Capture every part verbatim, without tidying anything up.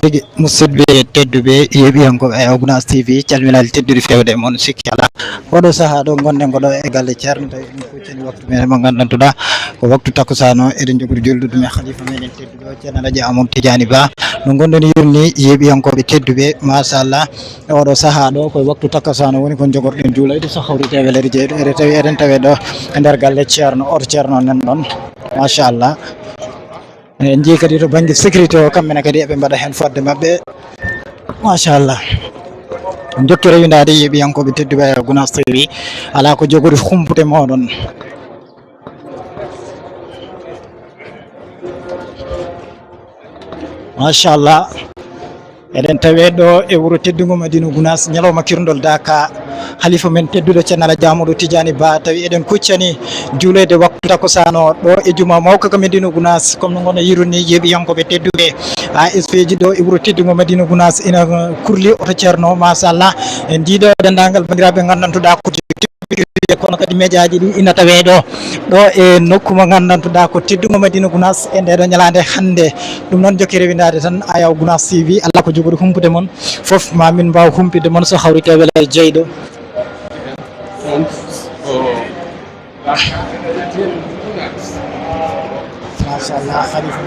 Tigi musidɓe tedduɓe yeeɓiyankooɓe Ayaw Gunaas T V, calminaali tedduɗi fewde e mon sikki alaa. Oɗo sahaa ɗo ngonɗen ko ɗo e galle Ceerno, tawi eɗen kuccani waktu men mo nganndantuɗaa ko waktu takkusaan o, eɗen jogori juldude men halifa meɗen tedduɗo Ceerno Alhaji Amadou Tidiani Ba. No ngonɗen yurni yeeɓiyankooɓe tedduɓe, machallah. E oɗo sahaa ɗo, koye waktu takkusaan woni ko jogorɗen juuloyde, so hawrite e welere jeyɗo, eɗen tawi, eɗen tawe ɗo e nder galle Ceerno, oto Ceerno nan ɗon, machallah. En njii kadi to bannge sécurité o, kamɓe ne kadi eɓe mbaɗa heen fodde maɓɓe, machallah. Jokkere windaade yeeɓiyankooɓe tedduɓe e Gunaas T V, alaa ko jogori humpude mooɗon. Machallah. Eɗen tawe ɗo e wuro teddungo Madina Gunaas, ñalawma kirndol Daaka, halifa men tedduɗo Ceerno Alhaji Amadou Tidiani Ba, tawi eɗen kuccani juuloyde waktu takkusaan o ɗo e juma mawka ka Madina Gunaas, comme no ngonno yiruni yeeɓiyankooɓe tedduɓe. A S P ji ɗo e wuro teddungo Madina Gunaas ina kurli oto Ceerno, machallah. E ndiɗo denndaangal banndiraaɓe nganndantuɗaa ko kono kadi médiaji ɗi ina tawe ɗo, ɗo e nokku mo nganndantuɗaa ko teddungo Madina Gunaas e ndeɗo ñalaande hannde. Ɗum noon jokke rewindaade tan Ayaw Gunaas T V, alaa ko jogori humpude mon fof, ma min mbaaw humpitde mon so hawrite e welere jeyɗo. Machallah, Khalifa.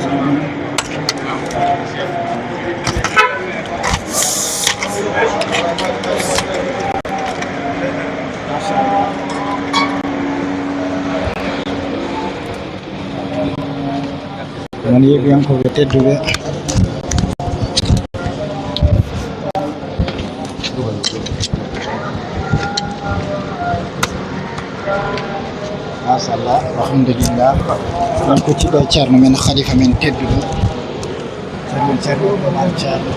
Machallah. Won yeeɓiyankooɓe tedduɓe. Machallah, alhamdulillah. Min kucciɗo e Ceerno men, halifa men tedduɗo. Ceerno, Ceerno Oumar Ceerno.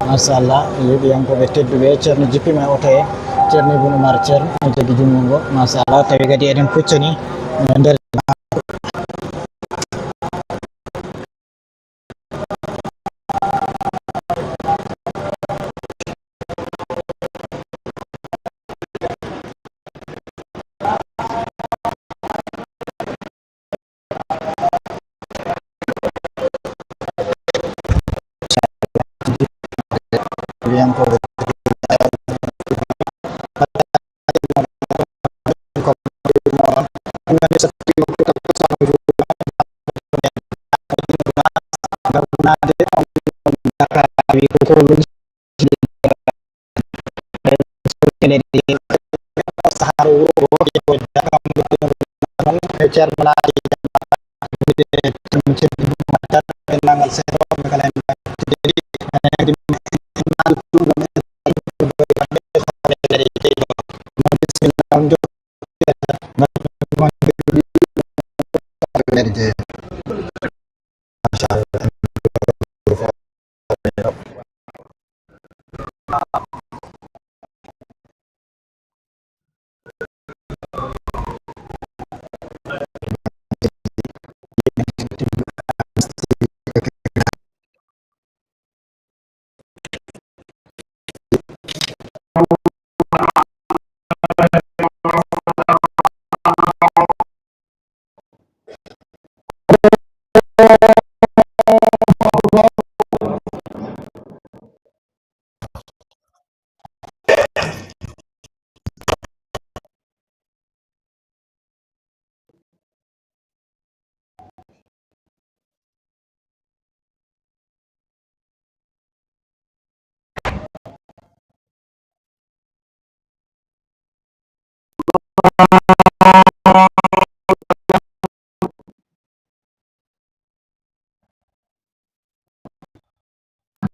Machallah, yeeɓiyankooɓe tedduɓe, Ceerno jippima e oto he, Ceerno Ibn Umar Ceerno, o jogi junngo ngo, machallah, tawi kadi eɗen kuccani, eh, nder Ceerno Laaji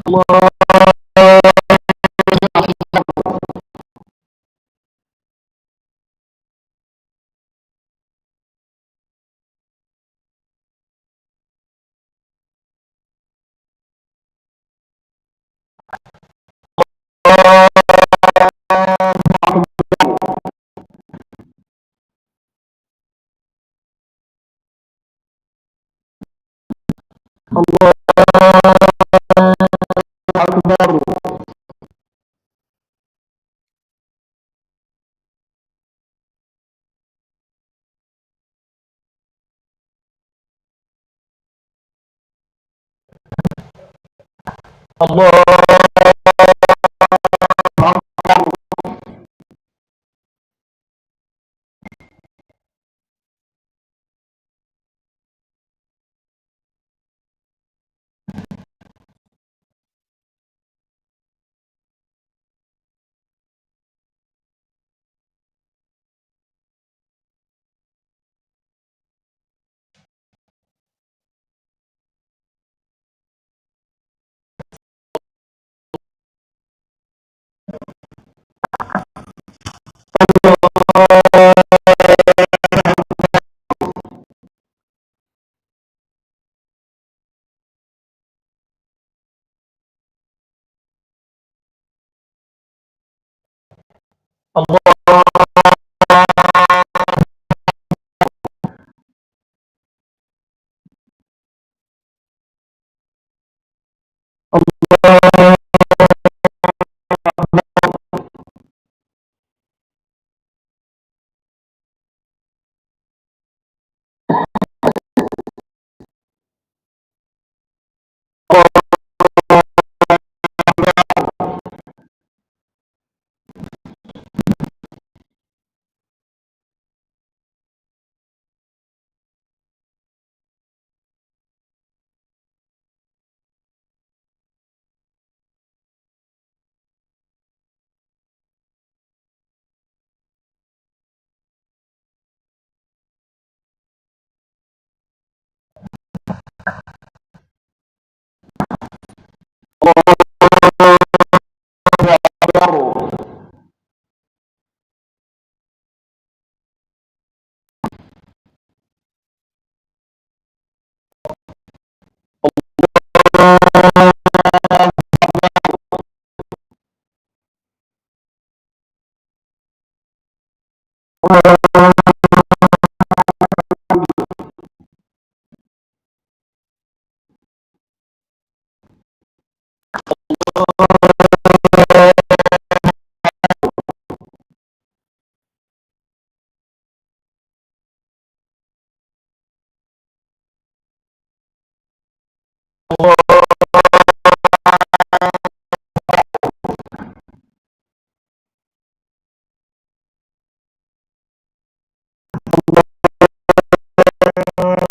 الله أكبر. الله أكبر. الله الله أكبر. الله أكبر.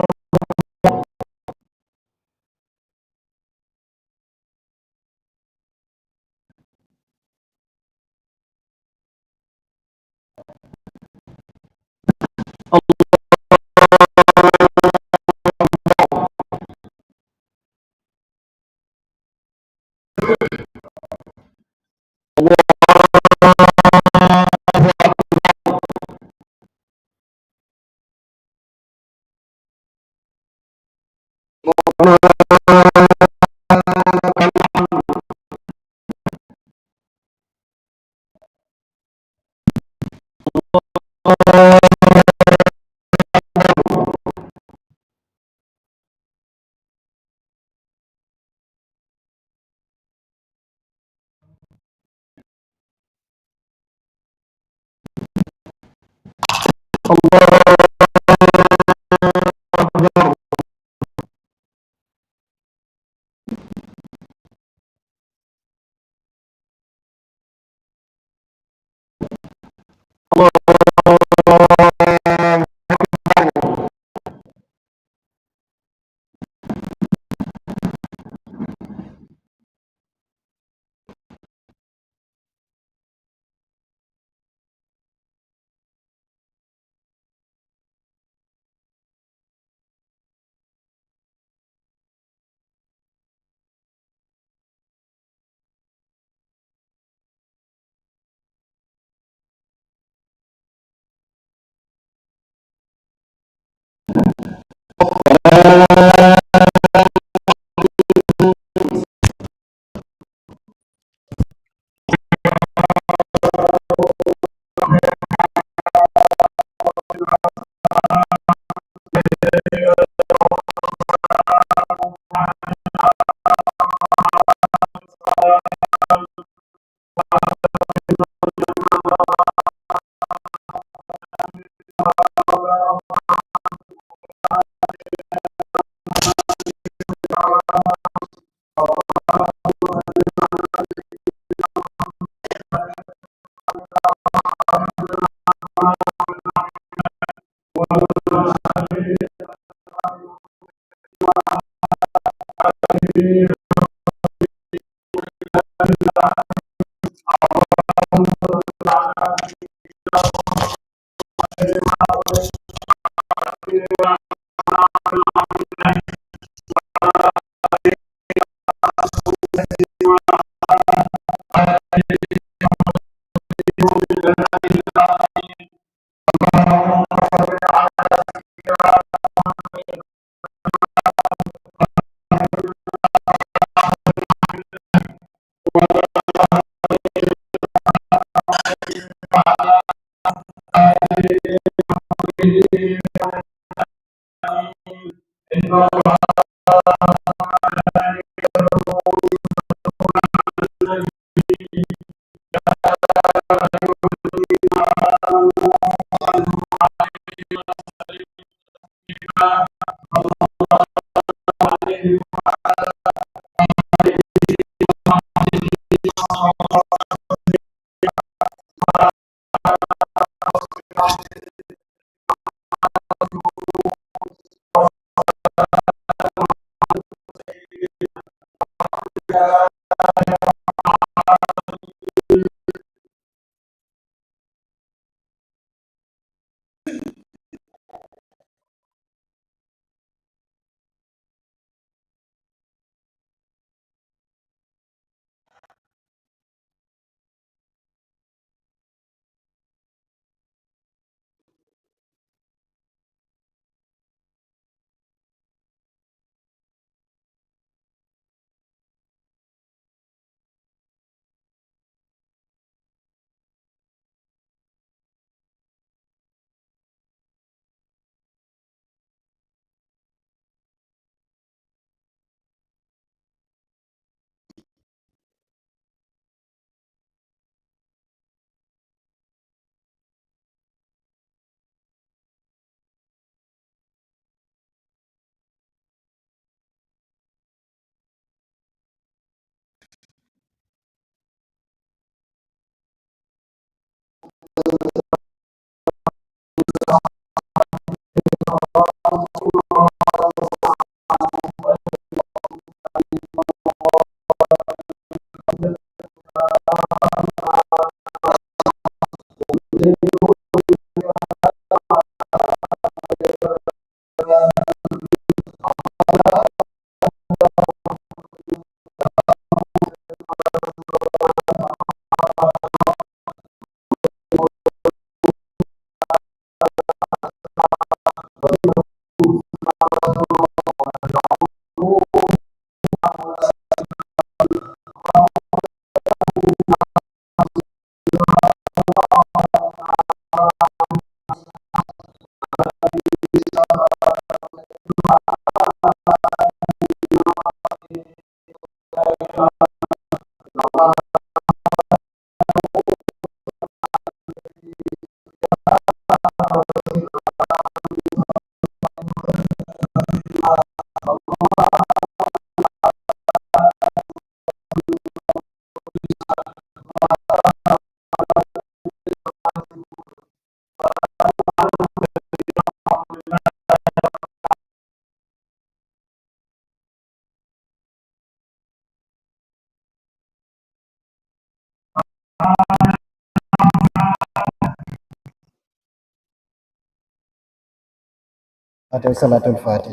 Aten salatul fati.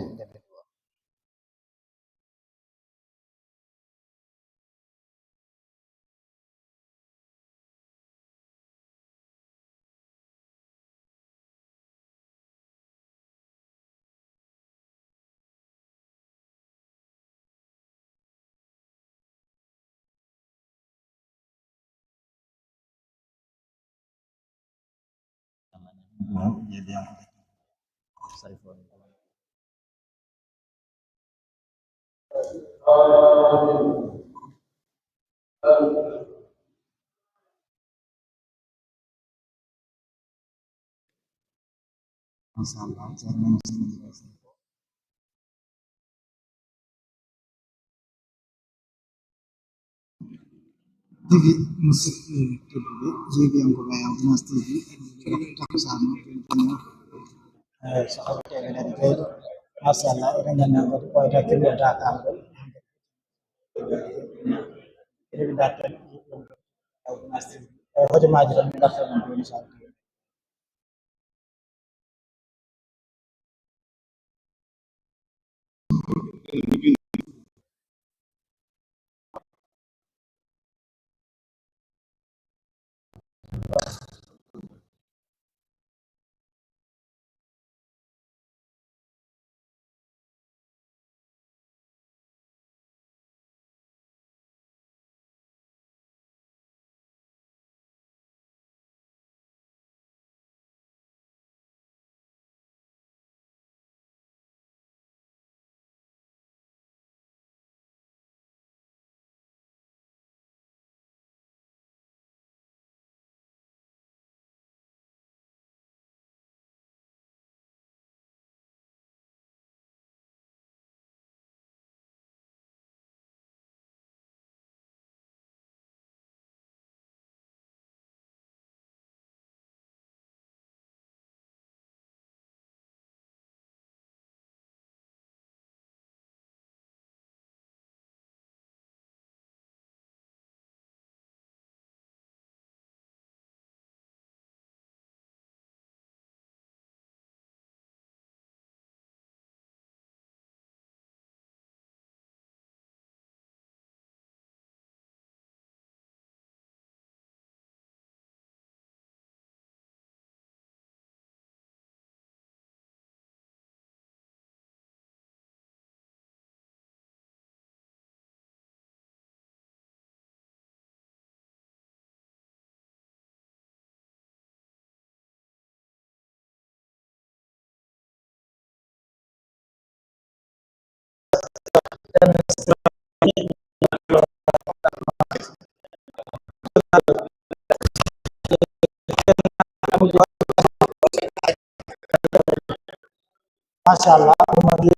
Waaw, jeeɗiyankoɓe. Sari fo. Machallah, ceerno men. Tigi musidɓe tedduɓe, jeeɗiyankoɓe Ambulance T V, en noddi waktu takkusaan o, jooni jooni o, eh, so hawti e nani jeeɗi. Machallah, eɗen nganndi kadi ɓooyata kimmorta kangol. Eɗen ngarta tan, Ambulance T V. Eh, hojomaaji tan min ngarta ɗum jooni, inchallah. Machallah, ɗum waɗi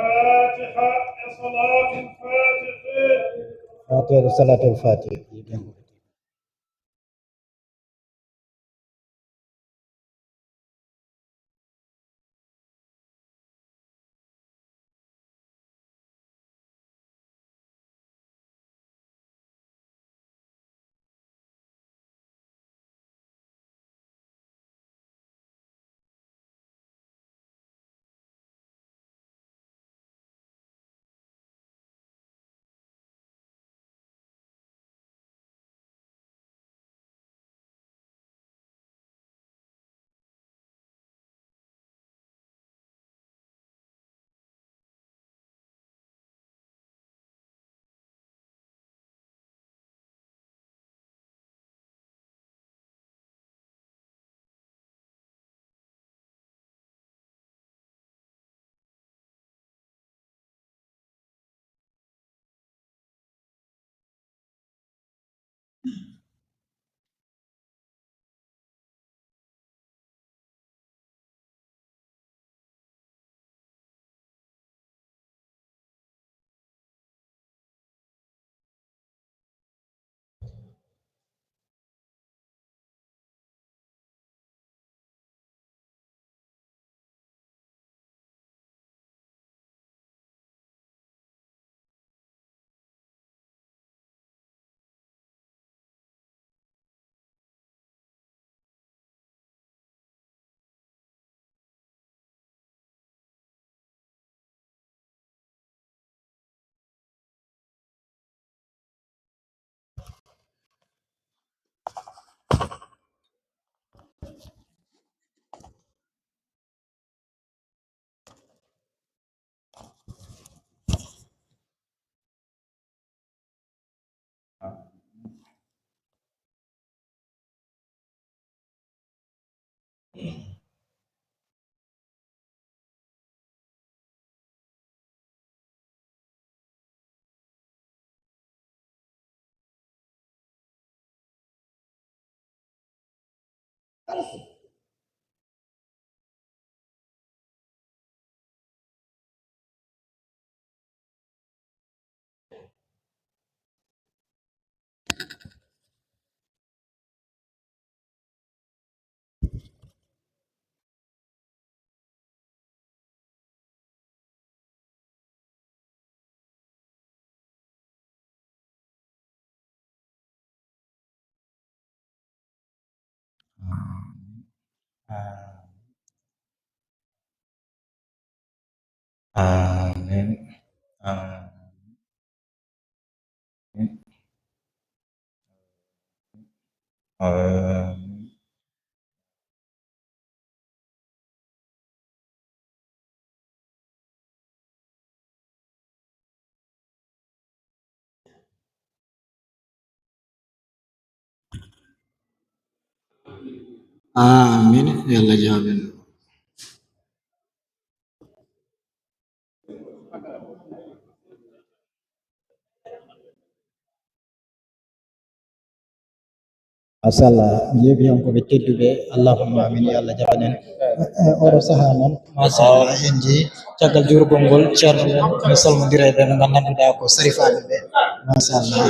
الفاتحة، صلاة الفاتحة. Fatiha, salatul fatiha. Amin. Amin. Amin. Amin. Yo Allah jaabin. Machallah, yeeɓiyankooɓe tedduɓe, allahumma amin, yo Allah jaɓan en. E, e, oɗo sahaa noon, machallah, en njii caggal juurgol ngol ceerno men, ene salmondira e ɓe ɓe nganndanduɗaa ko sarifaaɓe ɓe. Machallah.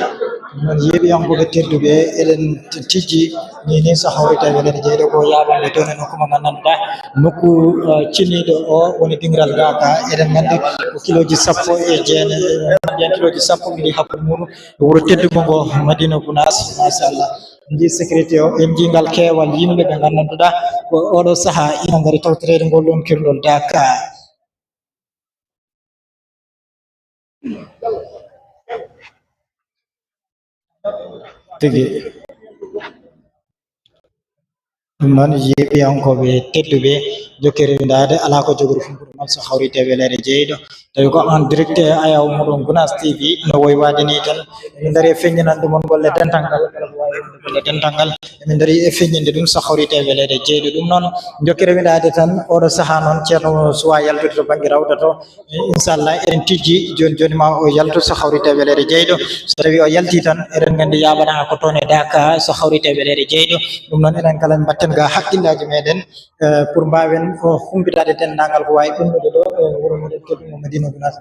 Ɗum noon, yeeɓiyankooɓe tedduɓe, eɗen t-, tijji ni, ni so hawrita e welede jeyɗo ko yaaɓande toon e nokku mo nganndanduɗaa, nokku, eh, cinniiɗo o woni Diŋiral Gaaka. Eɗen nganndi ko kilooji sappo e jeenayi, eh, kilooji sappo ɗiɗi hakkunde muɗum e wuro teddungo ngo Madina Gunaas, machallah. En njii sécurité o, en njii ngal keewal yimɓe ɓe nganndanduɗaa ko oɗo sahaa ina ngari tawtoreede ngol ɗoon kirlol Dakar. Tigi. Ɗum noon, yeeɓiyankooɓe tedduɓe, jokkere windaade alaa ko jogori funkude noon so hawrite weleede jeyɗo. Tawi ko en direct e ayaw muɗum Gunaas T V, no woy waade ni tan. Min ndari e feññinande mon golle dental ngal, kala ko waawi Golle dental ngal, emin ndaari e feññinde ɗum, so hawri e weleede jeyɗo. Ɗum noon, jokkere windaade tan, oɗo sahaa noon, Ceerno suwaa yaltude to bannge rawda to. Inchallah, eɗen tijji jooni jooni, ma o yaltu so hawri e weleede jeyɗo. So tawii o yaltii tan, eɗen nganndi yaaɓata ko toon e Daaka, so hawri e weleede jeyɗo. Ɗum noon, enen kala mbaɗten ga hakkillaaji meeɗen, eh, pour mbaawen o humpitaade denndaangal ko waawi ummude ɗo e wuro meeɗen tedduŋgo Madina Gunaas.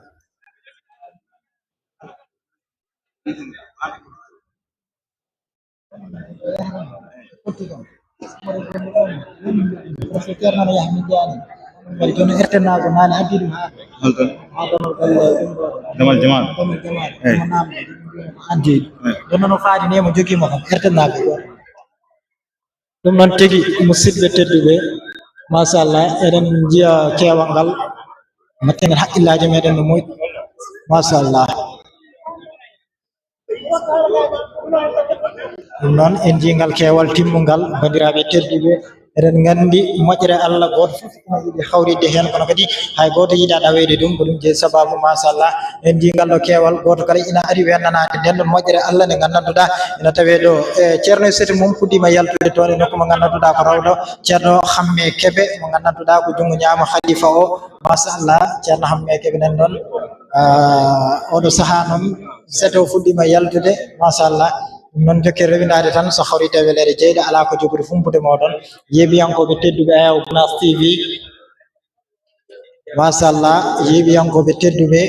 Ceerno no yaha min jaani. Kono R T N A ko naane addi ɗum haa. Holto? Haa Damal Galle ɗum ɗo. Damal Jamal. Damal Jamal. Eyi. Mo naamno, ɗum ɗum ko an jeyi. Eyi. Ɗum noon o faadi ne mo jogii mo kam, R T N A ko. Ɗum noon tigi, musidɓe tedduɓe, machallah, eɗen njiya keewal ngal, mbaɗten ngal hakkillaaji meeɗen no moƴƴi, machallah. Ɗum noon, en njii ngal keewal timmungal, banndiraaɓe tedduɓe, eɗen nganndi moƴƴere Allah gooto fof ina yiɗi hawritde heen, kono kadi hay gooto yiɗaa ɗaweede ɗum, ko ɗum jeyi sababu, machallah, en njii ngal ɗo keewal, gooto kala ina ari wennanaade ndeen ɗon moƴƴere Allah nde nganndanduɗaa ina tawee ɗo. E, Ceerno e sete mum puɗɗiima yaltude toon e nokku mo nganndanduɗaa ko rawɗo Ceerno Hamme Kebe, mo nganndanduɗaa ko junngo ñaamo halifa o, machallah, Ceerno Hamme Kebe nan ɗoon. Ah, oɗo sahaa noon, seto fuɗɗiima yaltude, machallah. Ɗum noon, jokkere rewindaade tan, so hawri e weleede jeyɗo, alaa ko jogori humpude mooɗon. Yeeɓiyankooɓe tedduɓe, Ayaw Gunaas T V, machallah, yeeɓiyankooɓe tedduɓe,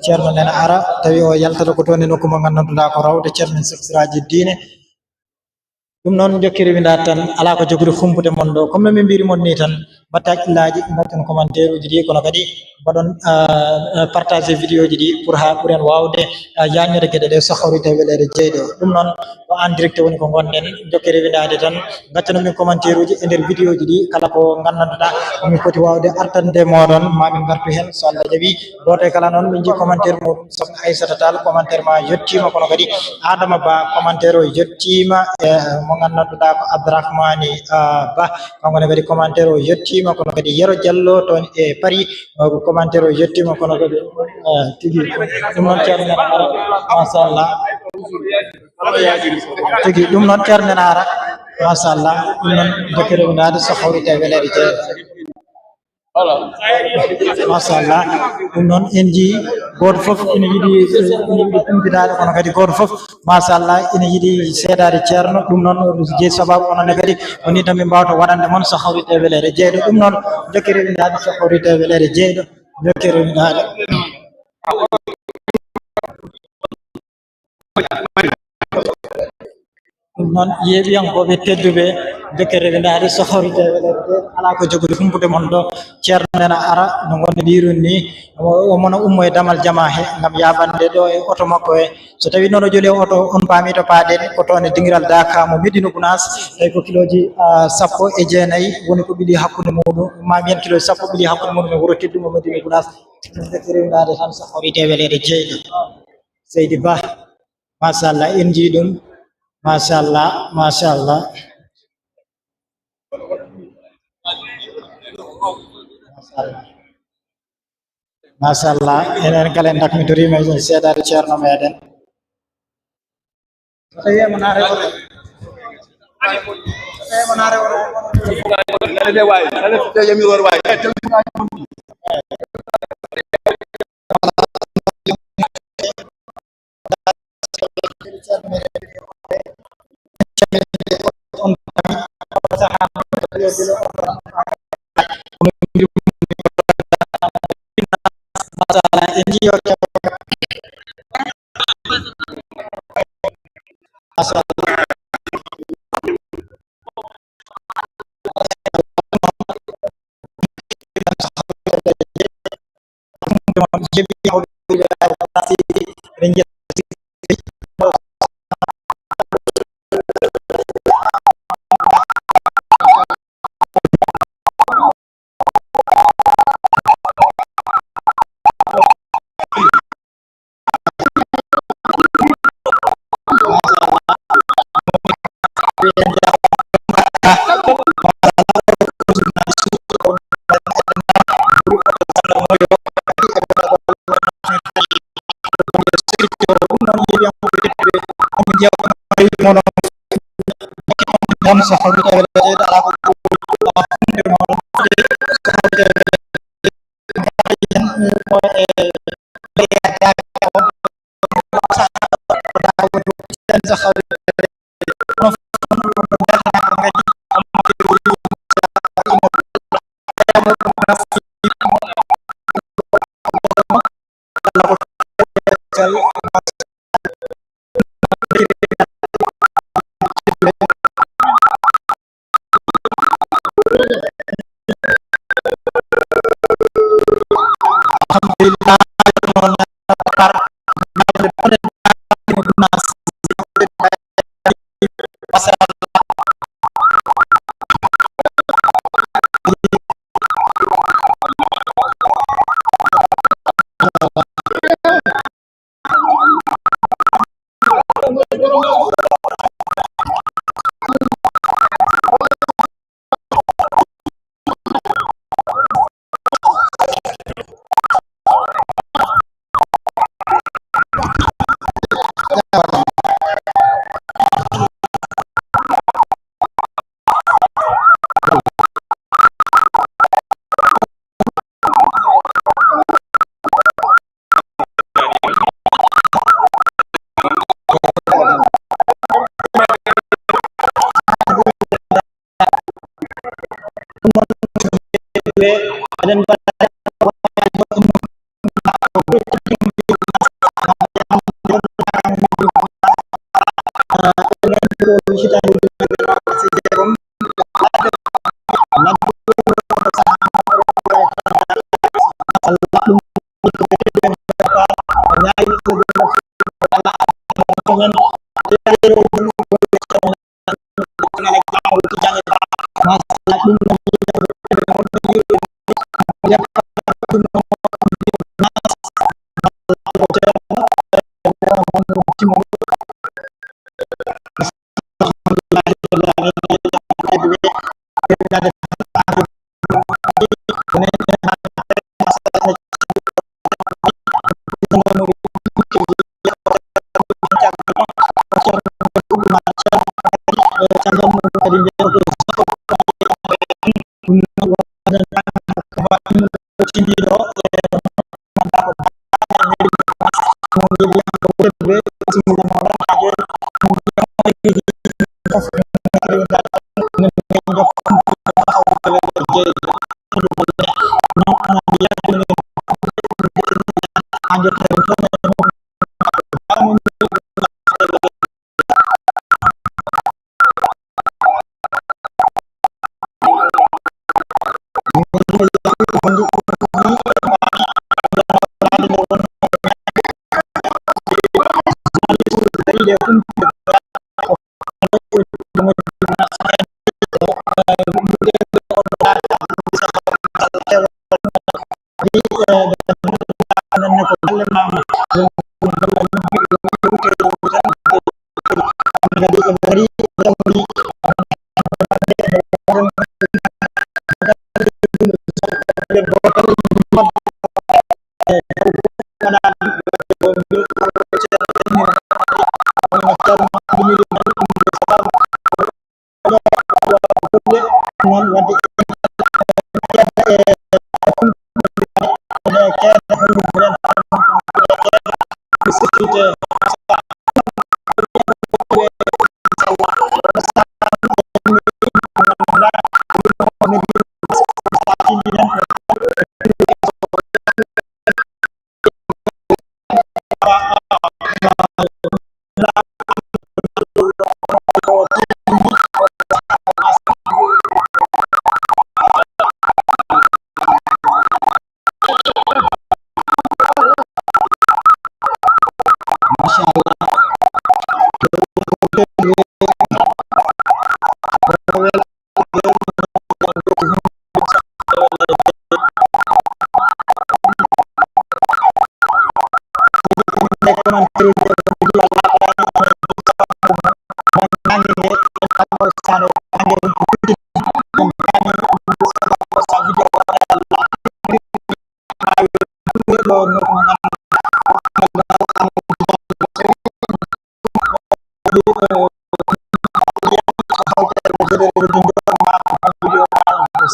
Ceerno nena ara, tawi o yaltata ko toon e nokku mo nganndanduɗaa ko rawde Ceerno men softiraaji diine. Ɗum noon, jokkere windaade tan, alaa ko jogori humpude mon ɗo. Comme no min mbiri mon ni tan, mbaɗtaa hakkillaaji, mbaɗten commentaire uji ɗi, kono kadi mbaɗon, ah, ah, partage vidéo ji ɗi pour haa ɓuren waawde, ah, yaajnude geɗe ɗe so hawri e weleede jeyɗo. Ɗum noon, ko en direct woni ko ngonɗen, jokkere windaade tan, ngaccanon min commentaire uji e nder vidéo ji ɗi, kala ko nganndanduɗaa ko min poti waawde artande mooɗon, ma min ngartu heen, so Allah jaɓi. Gooto e kala noon, min njii commentaire muɗum, Sokhna Aissata Tall, commentaire ma yettiima, kono kadi Adama Ba, commentaire o yettiima, e mo nganndanduɗaa ko Abdourahmane, ah, Ba, kanko ne kadi commentaire o yettiima, kono kadi Yero Diallo toon e Paris, o ko commentaire o yettiima, kono kadi, ah, tigi, ɗum noon Ceerno nena ara, machallah. Tigi, ɗum noon Ceerno nena ara, machallah, ɗum noon jokkere windaade so hawri e weleede jeyɗo. Machallah. Ɗum noon en njii gooto fof ina yiɗi, ina yiɗi humpitaade, kono kadi gooto fof, machallah, ina yiɗi seedaade Ceerno. Ɗum noon jeyi sababu onon ne kadi, woni tan min mbaawta waɗande mon so hawri e weleede jeyɗo. Ɗum noon jokkere windaade so hawri e weleede jeyɗo. Jokkere windaade. Ɗum noon, yeeɓiyankooɓe tedduɓe, jokkere rewindaade so hawri e weleede, alaa ko jogori humpude mon ɗo. Ceerno nena ara, no ngonɗen ɗiirum ni, o, o mona ummo e Damal Jamaa he, ngam yaaɓande ɗo e oto makko he. So tawii noon o joli e oto, on paami to paaɗen, ko toon e dingiral Daaka mo Medina Gunaas, tawi ko kilooji, ah, sappo e jeenayi woni ko ɓili hakkunde muɗum, ma mbiyen kilooji sappo ɓili hakkunde muɗum e wuro teddumo Medina Gunaas. Ɗum jokkere rewindaade tan so hawri e weleede jeyɗo. Seydi Ba. Machallah, en njii ɗum. Machallah, machallah. Machallah. Machallah, enen kala en dakmitoriima e seedaade Ceerno meeɗen. Mono, mono so hawri e wele ala ko ɗum, hunde mono, so hawri e wele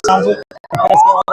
changé. Parce que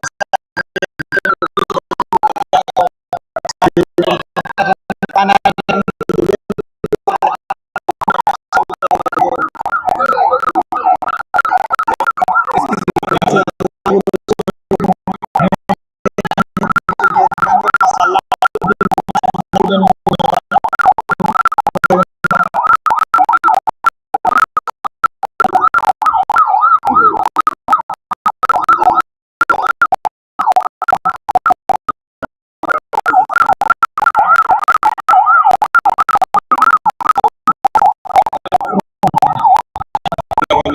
on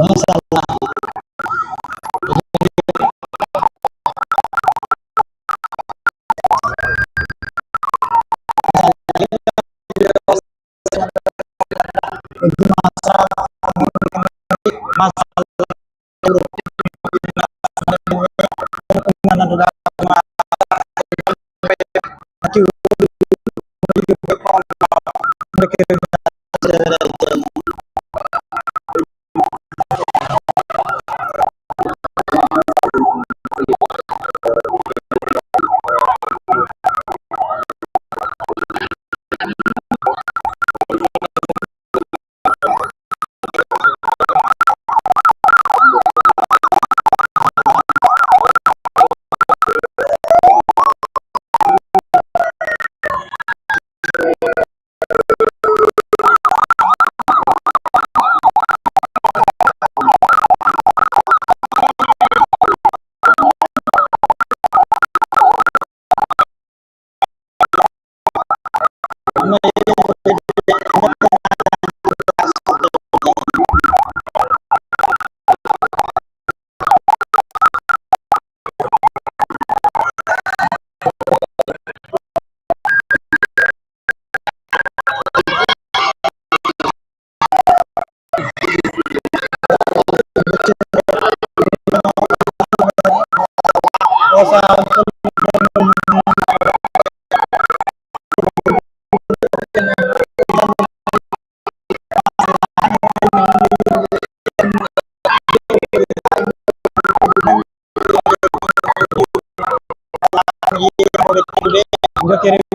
Machallah. Jokkere